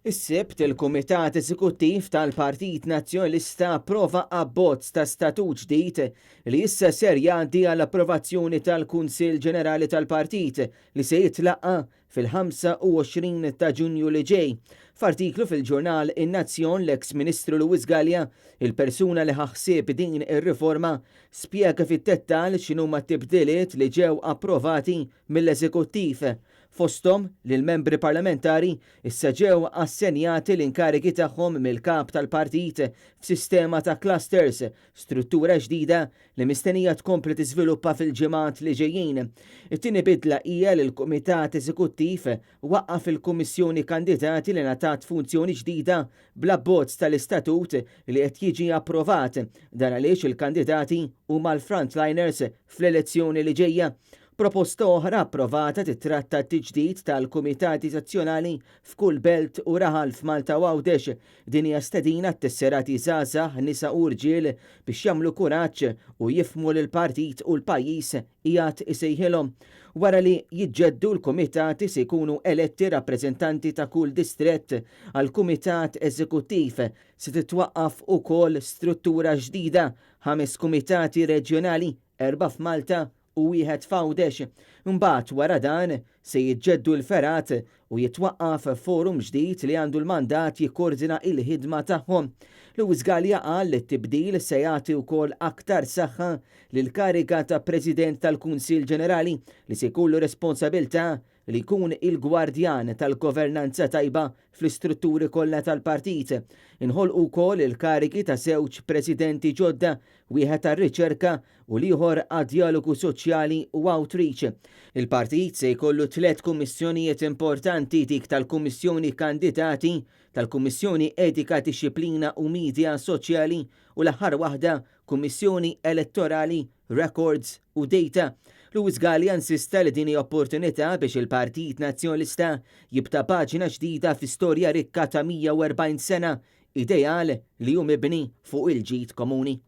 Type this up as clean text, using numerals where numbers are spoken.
Is-Sibt, il-Kumitat Eżekuttiv tal-Partit Nazzjonalista approva abbozz ta' statut ġdid li issa ser jgħaddi għall approvazzjoni tal-Kunsill Ġenerali tal-Partit li se jitlaqqa' fil-25 ta' Ġunju li ġej. F'artiklu fil-ġurnal In-Nazzjon l-eks Ministru Louis Galea, il-persuna li ħa ħsieb din ir-riforma, spjega fid-dettall x'inhuma t-tibdiliet li ġew approvati mill-Eżekuttiv. Fosthom li l-membri parlamentari issa ġew assenjati l-inkarigi tagħhom mill-Kap tal-Partit f'sistema ta' clusters, struttura ġdida li mistennija tkompli tiżviluppa fil-ġimgħat li ġejjin. It-tieni bidla hija li l-Kumitat Eżekuttiv waqqaf il-Kummissjoni Kandidati li ngħatat funzjoni ġdida bl-abbozz tal-istatut li qed jiġi approvat. Dan għaliex il-kandidati huma l-frontliners fl-elezzjoni li ġejja. Proposta oħra approvata tittratta t-tiġdid tal-kumitati sezzjonali f'kull belt u raħal f'Malta u Għawdex. Din hija stedina għat-tesserati żgħażagħ, nisa u rġiel biex jagħmlu kuraġġ u jifhmu li l-partit u l-pajjiż qiegħed isejħilhom. Wara li jiġġeddu l-kumitati se jkunu eletti rappreżentanti ta' kull distrett għall-kumitat eżekuttiv. Se titwaqqaf ukoll struttura ġdida, ħames kumitati reġjonali, erbgħa f'Malta u wieħed f'Għawdex. Imbagħad wara dan se jiġġeddu l-fergħat u jitwaqqaf forum ġdid li għandu l-mandat jikkordina il-ħidma tagħhom. Louis Galea qal li t-tibdil se jagħti wkoll aktar saħħa lill-kariga ta' President tal-Kunsill Ġenerali li se jkollu responsabilità li jkun il-gwardjan tal-governanza tajba fl-istrutturi kollha tal-partit. Inħolqu wkoll il-karigi ta' żewġ presidenti ġodda, wieħed għar-riċerka u l-ieħor għad-djalogu soċjali u outreach. Il-partit se jkollu tliet kummissjonijiet importanti, dik tal-Kummissjoni Kandidati, tal-Kummissjoni Etika Dixxiplina u Media Soċjali u l-aħħar waħda Kummissjoni Elettorali, Records u Data. Louis Galea insista li din hi opportunità biex il-Partit Nazzjonalista jibda paġna ġdida fi storja rikka ta' 140 sena, ideal li hu mibni fuq il-ġid komuni.